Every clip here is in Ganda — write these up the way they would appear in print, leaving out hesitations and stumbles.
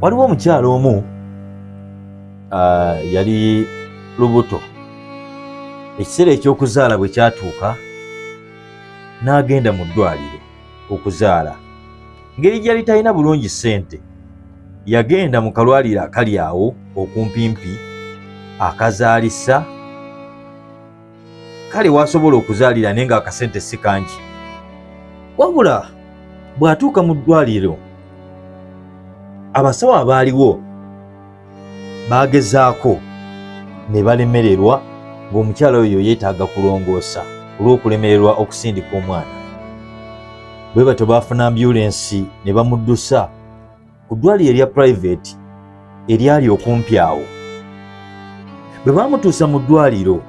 Waliwo omukyala omu yali lubuto. Ekiseera eky'okuzaala bwe kyatuuka n'agenda mu ddwaliro okuzaala. Ngeri gyali talina bulungi ssente, yagenda mu kalwaliro akali awo okumpimpi akazaalisa. Kale wasobola okuzaalira naye ng'akasente si kangi. Wabula bw'atuuka mu ddwaliro, abasawo abaaliwo baagezaako ne balemererwa ng'omukyala oyo yeetaaga kulongoosa olw'okulemererwa okusindika omwana. Bwe batyo baafuna ambulensi ne bamuddusa ku ddwaliro erya private eryali okumpi awo. Bwe baamutuusa mu ddwaliro,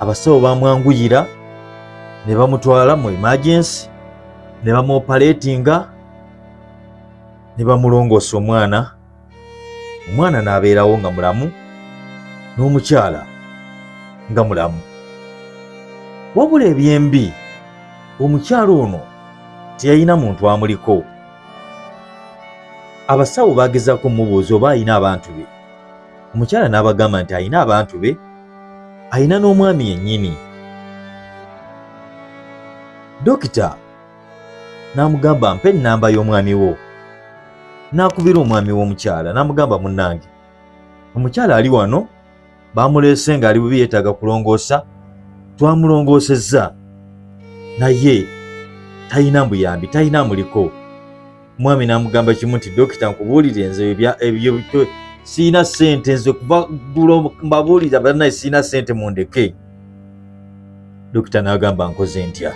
abasawo baamwanguyira ne bamutwala mu emergency ne bamuoperatinga ne bamulongoosa omwana. Omwana n'abeerawo nga mulamu n'omukyala nga mulamu. Wabula ebyembi, omukyala ono teyalina muntu amuliko. Abasawo baagezaako mmubuuza oba alina abantu be. Omukyala n'abagamba nti alina abantu be, alina n'omwami yennyini. Dokita n'amugamba, mpa ennamba y'omwami wo. N'akubira omwami w'omukyala n'amugamba, munnange, omukyala ali wano bamuleese ng'ali bubi, yeetaaga kulongoosa, twamulongoosezza naye talina buyambi, talina amuliko. Omwami n'amugamba kimu nti, dokita, nkubuulire, nze ebyo siina ssente, nze kuva ggulo mbabuulira bannaye siina ssente, mundeke. Dokita n'agamba, nkoze ntya?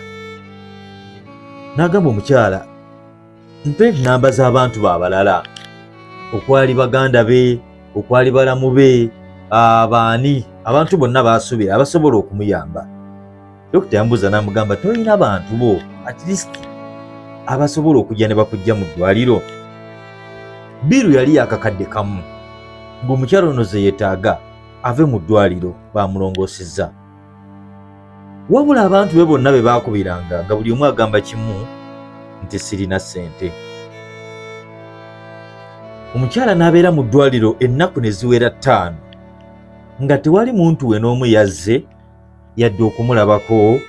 N'agamba omukyala, mpa ennamba z'abantu be abalala, okwali baganda be, okwali balamu be, abaani, abantu bonna baasuubira abasobola okumuyamba. Dokita yambuuza n'amugamba, tolina bantu bo at least abasobola okujja ne bakujja mu ddwaliro? Bill yali yakakadde kamu ng'omukyala ono ze yeetaaga ave mu ddwaliro bamulongoosezza. Wabula abantu be bonna be baakubiranga nga buli omu agamba kimu nti sirina ssente. Omukyala n'abeera mu ddwaliro ennaku ne ziwera 5 nga tewali muntu we n'omu yazze yadde okumulabako,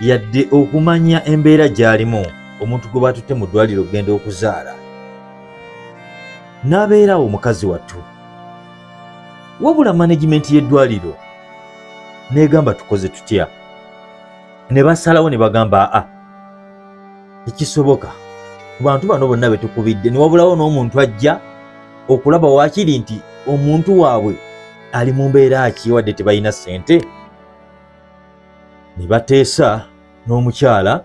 yadde okumanya embeera gy'alimu, omuntu gwe batutte mu ddwaliro okugenda okuzaala. N'abeerawo omukazi wattu. Wabula management y'eddwaliro n'egamba, tukoze tutya? Ne basalawo ne bagamba, aa, tekisoboka, ku bantu bano bonna be tukubidde ne wabulawo n'omuntu ajja okulaba waakiri nti omuntu waabwe ali mu mbeera ki, wadde tebalina ssente. Ne bateesa n'omukyala.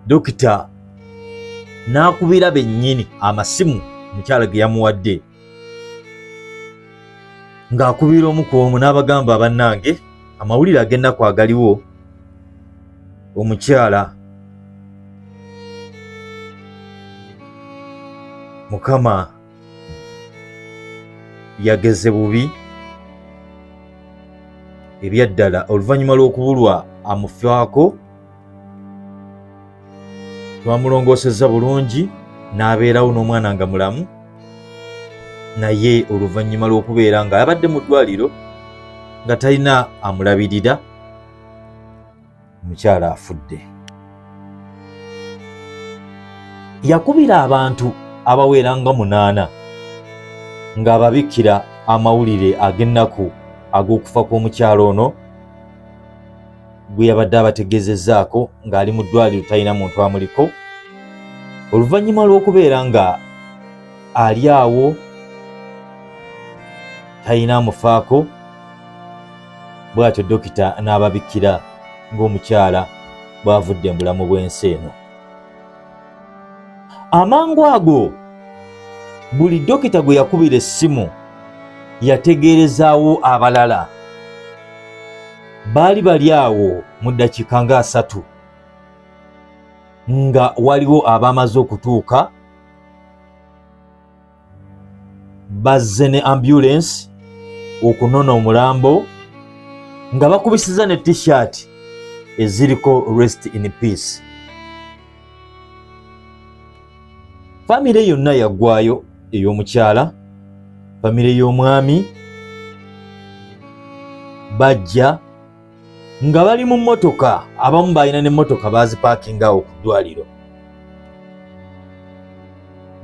Dokita n'akubira bennyini amasimu omukyala ge yamuwadde, ng'akubira omu ku omu n'abagamba, bannange, amawulire ag'ennaku agaliwo, omukyala Mukama yageze bubi ebyaddala, oluvannyuma lw'okubulwa amufaako twamulongoosezza bulungi n'abeerawo n'omwana nga mulamu, naye oluvannyuma lw'okubeera nga abadde mu ddwaliro nga talina amulabirira, omukyala afudde. Yakubira abantu abawera nga 8 ng'ababikkira amawulire ag'ennaku ag'okufa kw'omukyala ono gwe yabadde abategeezezzaako ng'ali mu ddwaliro talina muntu amuliko. Oluvannyuma lw'okubeera nga ali awo talina amufaako, bw'atyo dokita n'ababikkira ng'omukyala bw'avudde mu bulamu bw'ensi eno. Amangu ago buli dokita gwe yakubira essimu yategeerezaawo abalala baali bali awo mu ddakiika nga 3 nga waliwo abamaze okutuuka, bazze ne ambulance okunona omulambo nga bakubisiza ne t-shirt eziriko rest in peace. Famire yonna yaggwayo, ey'omukyala, famire y'omwami, bajja nga bali mu mmotoka, abamu balina n'emmotoka baazipaakingawo ku ddwaliro.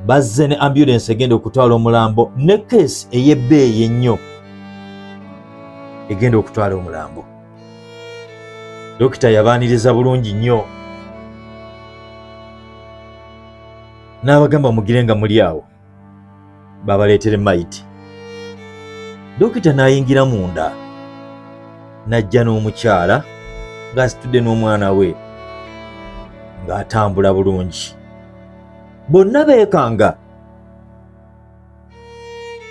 Bazze ne ambulance egenda okutwala omulambo ne keesi ey'ebbeeyi ennyo egenda okutwala omulambo. Dokita yabaaniriza bulungi nnyo n'abagamba mugire nga muli awo babaleetere mayiti. Dokita n'ayingira munda n'ajja n'omukyala ng'asitudde n'omwana we ng'atambula bulungi. Bonna beekanga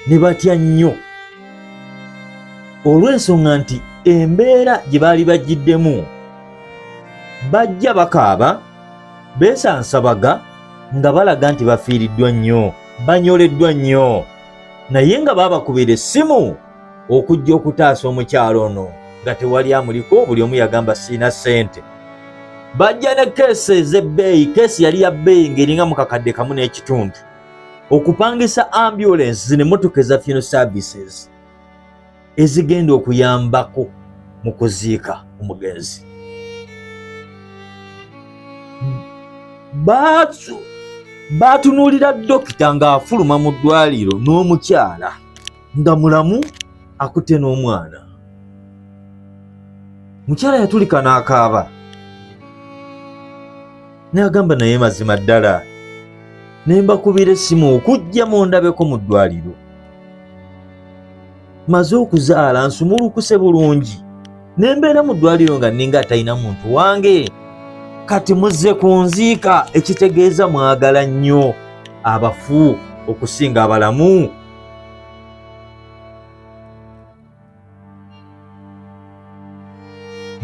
ne batya nnyo olw'ensonga nti embeera gye baali bajjiddemu, bajja bakaaba, beesansabaga nga balaga nti bafiiriddwa nnyo, banyoleddwa nnyo, naye nga baabakubira essimu okujja okutaasa omukyalo ono nga tewali amuliko, buli omu yagamba siina ssente. Bajja ne keesi ez'ebbeeyi, keesi yali ya bbeeyi ng'eringa mu 1.5 kakadde, okupangisa ambulance zino emmotoka eza funeral services ezigenda okuyambako mu kuziika omugenzi. Baatunuulira dokita ng'afuluma mu ddwaliro n'omukyala nga mulamu akutte n'omwana. Mukyala yatulika n'akaaba n'agamba, naye mazima ddala ne mbakubira essimu okujja mundabeko mu ddwaliro, maze okuzaala nsumulukuse bulungi, ne mbeera mu ddwaliro nga nninga atalina muntu wange, kati muzze kunziika, ekitegeeza mwagala nnyo abafu okusinga abalamu.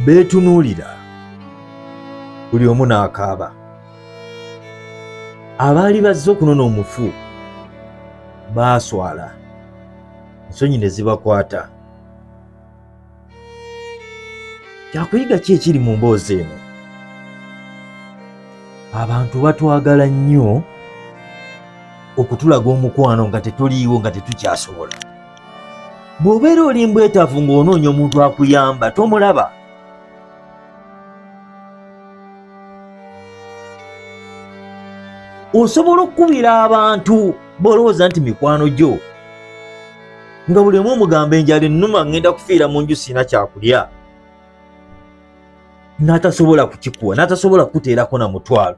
Beetunuulira buli omu n'akaaba. Abaali bazze okunona omufu baaswala, ensonyi ne zibakwata. Kyakuyiga ki ekiri mu mboozi eno? Abantu batwagala nnyo okutulaga omukwano nga tetuliiwo, nga tetukyasobola. Bw'obeera oli mbwetaavu ng'onoonya omuntu akuyamba, tomulaba. Osobola okukubira abantu b'olowooza nti mikwano gyo, nga buli omu omugamba enjala ennuma, ngenda kufiira mu nju, sirina kyakulya, n'atasobola kukikuwa, n'atasobola kukuteerako na mutwalo.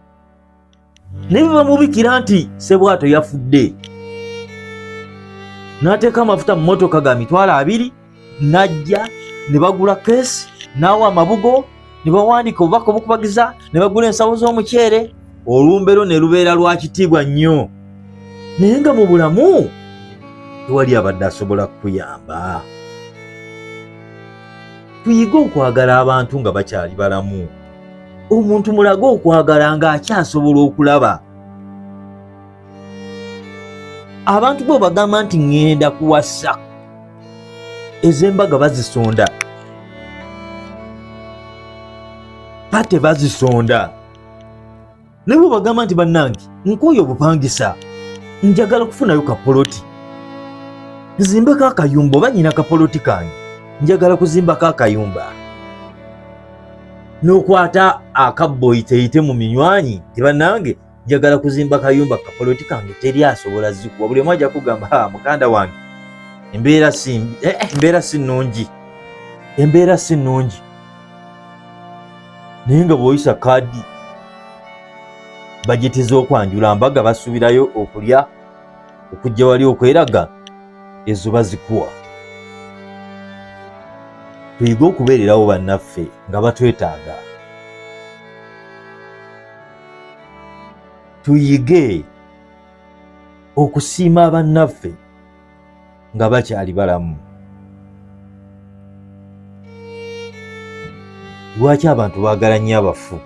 Naye bwe bamubikira nti Ssebwato yafudde, n'ateeka amafuta mu mmotoka ga 20,000, n'ajja ne bagula keesi, n'awa amabugo, ne bawandiika obubaka obukubagiza, ne bagula ensawo z'omuceere, olumbero ne lubeera lwa kitiibwa nnyo. Naye nga mu bulamu tewali abadde asobola kukuyamba. Tuyige okwagala abantu nga bakyali balamu. Omuntu mulage okwagala ng'akyasobola okulaba. Abantu bwe bagamba nti ŋŋenda kuwasa, ez'embaga bazisonda, ate bazisonda. Naye bwe bagamba nti bannange nkooye obupangisa, njagala kufunayo kapoloti, nzimbeko akayumba, oba nnyina kapoloti kange, njagala kuzimbako akayumba, n'okwata akabbo oyiteyite mu minywanyi nti bannange njagala kuzimba kayumba kapoloti kange, teri asobola zikuwa. Buli omu ajja kugamba, ha muganda wange, embeera si embeera si nnungi, embeera si nnungi. Naye nga bw'oyisa kaadi bajeti z'okwanjula mbaga, basuubirayo okulya, okujja wali okweraga, ezo bazikuwa. Tuyige okubeererawo bannaffe nga batwetaaga. Tuyige okusiima bannaffe nga bakyali balamu. Lwaki abantu baagala nnyo abafu?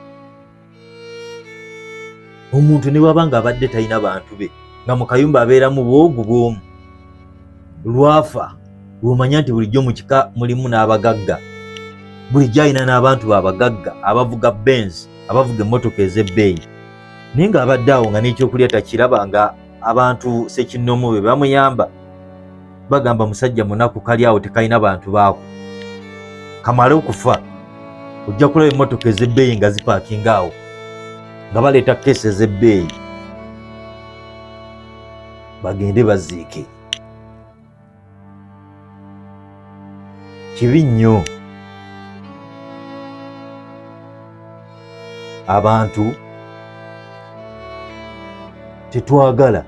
Omuntu ne bw'aba nga abadde talina bantu be, nga mu kayumba abeeramu bwogu bw'omu, lwafa lw'omanya nti bulijjo mu kika mulimu n'abagagga, bulijjo alina n'abantu be abagagga abavuga Benz, abavuga emmotoka ez'ebbeeyi. Naye ng'abadde awo nga n'ekyokulya takiraba, nga abantu ssekinnoomu be bamuyamba bagamba musajja munaku kali awo tekalina bantu baako, kamale okufa ojja kulaba emmotoka ez'ebbeeyi nga zipaakinga awo nga baleeta keesi ez'ebbeeyi bagende baziike. Kibi nnyo abantu tetwagala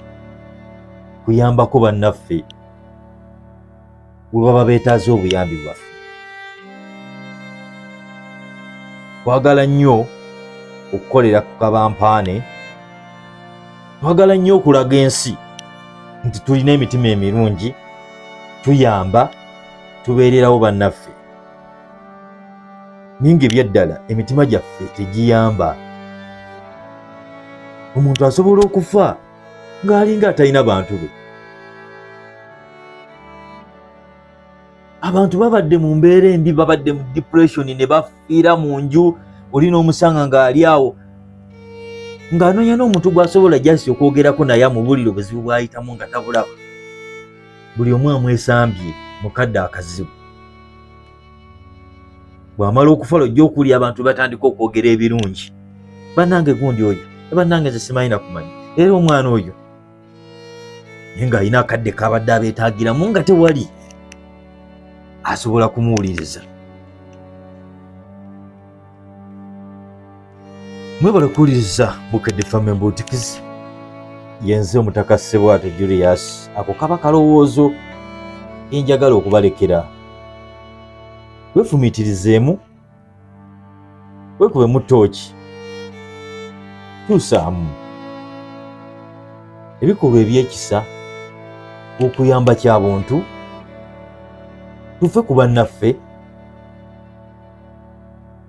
kuyambako bannaffe bwe baba beetaaze obuyambi bwaffe. Twagala nnyo okukolera ku kabampaane, twagala nnyo okulaga ensi nti tulina emitima emirungi, tuyamba, tubeererawo bannaffe. Naye ebyaddala emitima gyaffe tegiyamba. Omuntu asobola okufa ng'alinga atalina bantu be. Abantu babadde mu mbeera embi, babadde mu depression ne bafiira mu nju, oli n'omusanga ng'ali awo ng'anoonya n'omuntu gw'asobola just okwogerako naye amubuulire obuzibu bw'ayitamu nga tabulaba. Buli omu amwesambye mukadde akazibu. Bw'amala okufa lw'ojja okuwulira abantu batandika okwogera ebirungi, bannange gundi oyo, bannange nze simanyi na kumanya, era omwana oyo, naye ng'alina akadde k'abadde abeetaagiramu nga tewali asobola kumuwuliriza. Mwebale kuwuliriza Bukedde Family Mbuutikizi. Yenze Omutaka Ssebwato Julius. Ako kaba kalowoozo enjagala okubalekera. Weefumiitirizeemu, weekubemu ttooki, kyusaamu ebikolwa eby'ekisa, okuyamba kya buntu, tufe ku bannaffe.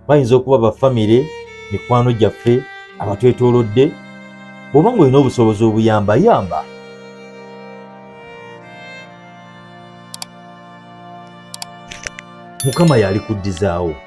Bayinza okuba bafamire, mikwano gyaffe, abatwetoolodde. Bw'oba ng'olina obusobozi obuyamba, yamba. Mukama y'alikuddizaawo.